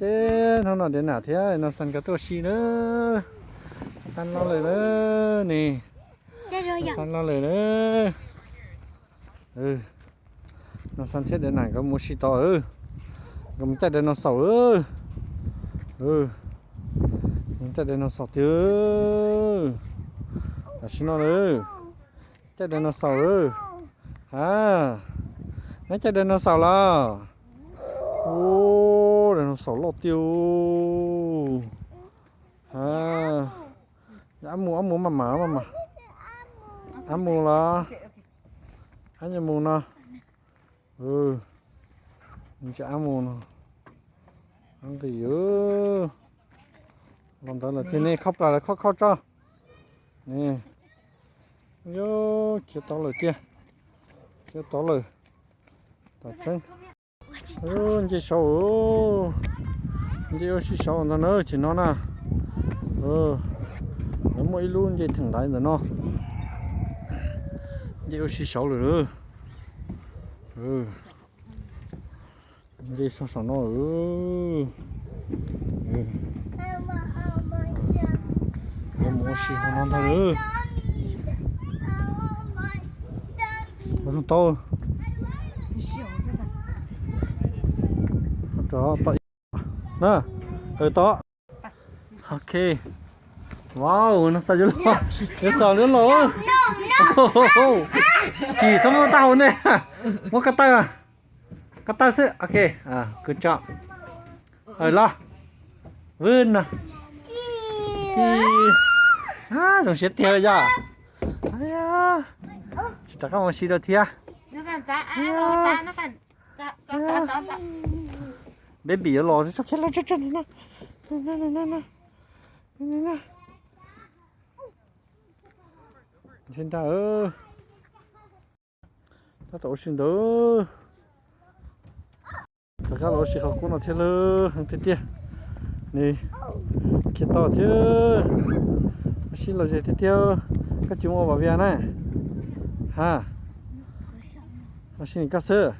Teb hnub no Dev Nam thiab Noo Xas nkawd tuaj ua si na. Noo Xas los lawm na. Ni, Noo Xas los lawm na. Noo Xas thiab Dev Nam nkawd mus ua si tod. Nkawd mus caij dinosaur. Mus caij dinosaur tiag. Tam sim no na, caij dinosaur. Ha, neb caij dinosaur los? Ub, dinosaur loj tiag. Ha, ab mus, ab mus maj mam maj mam. Ab mus los? Ab yuav mus no? Nws tsis ab mus no. Ab nqis. Los ntawd lawm tiag ne, khob plas lawv khob khob tso. Ni, yuav khiav tod lawm tiag. Khiav tod lawm. Tom tseeb. Nce saud. Nce ua si saud ntag na, ces no na. Lawv muaj ib lub nce theem ntaiv ntawm no. Nce ua si saud lawm. Nce saum no. Yuav mus ua si hauv no ntag. Ua zoo tau. Tom, na, tom. Ok. Wow, Noo Xas yuav los, Noo Xas yuav los. Tsis txhob muab tau hauv ntej. Muab ko taw, ko taw xwb. Ok, kuv tso. Los. Vwb no. Zoo siab tiag yog. Tsis rov qab mus si rau thiab. Baby yuav los tso khiav los tso tso. Ntshe ntag. Tab tom ua si ntawd. Rov qab los ua si qhov qub no thiab lawm, heev tiag tiag. Nws khiav tau thiab. Ua si lom zem tiag tiag. Koj tsis mus ua vam vias na? Ha, ua si nim koj xwb.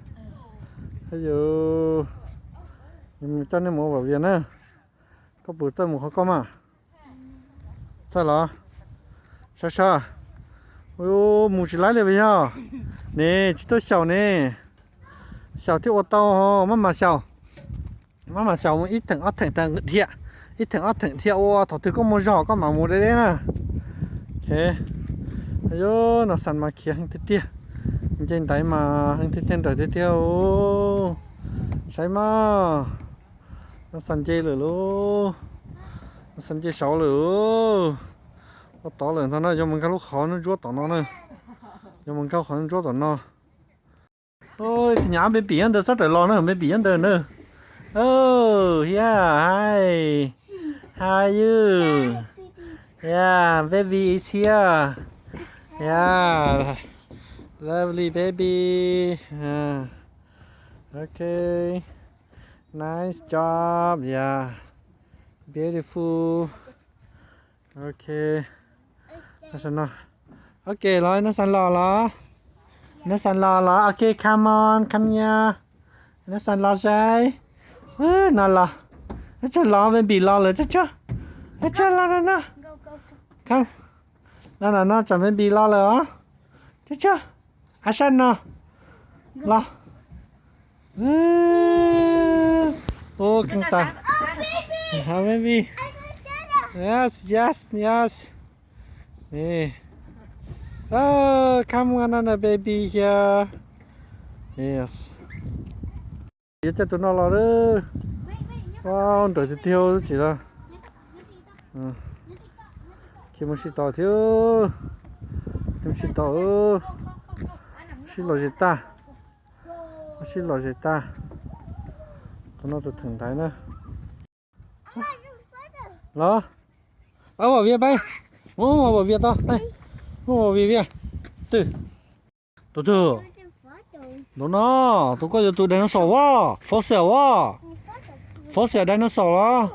Yus coj nej mus ua vam vias na. Koj puas txawj mus qhov koj mas? Txawj los? Sab sab. Mus tsis laib li yog. Ne, tsis tuaj xyaum ne. Xyaum thiaj ua tau, maj mam xyaum. Maj mam xyaum mus ib theem ob theem dhia, ib theem ob theem dhia ua, thaum twg koj muaj zog koj mam mus deb deb na. Yuav, Noo Xas mas khiav heev tiag tiag. Nce ntaiv mas heev tiag tiag, nrawm tiag tiag. Saib mas, Noo Xas nce lawm lauj. Noo Xas nce saud lawm. Ua tod lawm ntag no, yuav mus nkag lub qhov ntsuab tom no na. Yuav mus nkag qhov ntsuab tom no. Tus nyuam baby nyob ntawd txhob rawm los na, baby nyob ntawd na. Oh, yeah, hi. Hi, you. Yeah, baby is here. Yeah. Lovely baby. Yeah. Okay. Nice job. Yeah. Beautiful. Ok. Noo Xas no. Ok los, Noo Xas los los. Noo Xas los los. Ok, come on, come here. Noo Xas los saib. No los. Tab tsuag los, baby los lawm tab tsuag. Tab tsuag los no no. Come. No no no, tsam baby los lawm os. Tab tsuag. Ab sab no. Los. Ua kheej tas. Baby. Yes, yes, yes. Oh, come on, another baby here. Yes. Yuav coj tus no los lawm. Nrawm tiag tiag tsis los. Khiav mus si tod thiab. Khiav mus si tod. Sib lom zem tag. Sib lom zem tag. Qhov no tus theem ntaiv na. Los, ua vam vias peb. Mus ua vam vias tod peb. Mus ua vam vias vias. Twg? Tus twg? Tus no, tus koj yuav tus dinosaur as, fossil as. Fossil dinosaur los?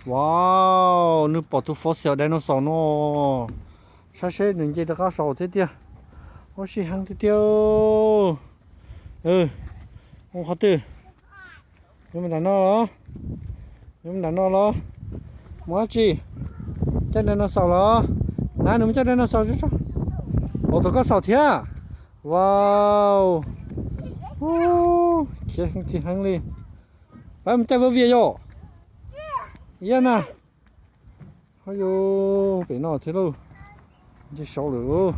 Wow, nws pom tus fossil dinosaur no. Saib seb nws nce rov qab saud thiab tiag. Ua si heev tiag tiag. Mus qhov twg? Yuav mus nram no los? Mus nram no los? Mus dab tsi? Caij dinosaur los? Na, nws mus caij dinosaur tso. Ua, tus koj xaum thiab. Wow. Khiav heev li. Pab mus caij vab vias yom? Yog na. Ho yus pem no thiab lauj. Nce saud lawm.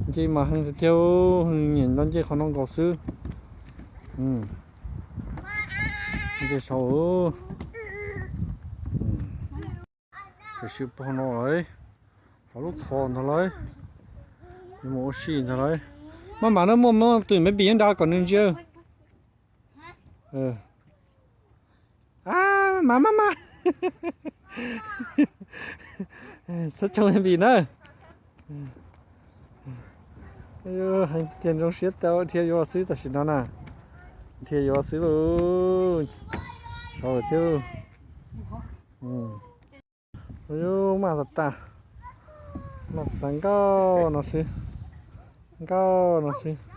Nce mas heev tiag tiag, nyiam nco nce qhov no nkaus xwb. Nce saud. Tam sim pog no lawm, hauv lub qhov ntag lawm. Yuav mus ua si ntag lawm. Maj mam na, muaj tus baby nrad kom nws ntsia. Maj mam, maj mam. Txhob tsoo baby na. Heev tiag, zoo siab tau dhia yuav xwb tam sim no na. Dhia yuav xwb lauj. Saud thiab. Maj tas tas. Noj tas nkauj no xwb. Nkauj no xwb.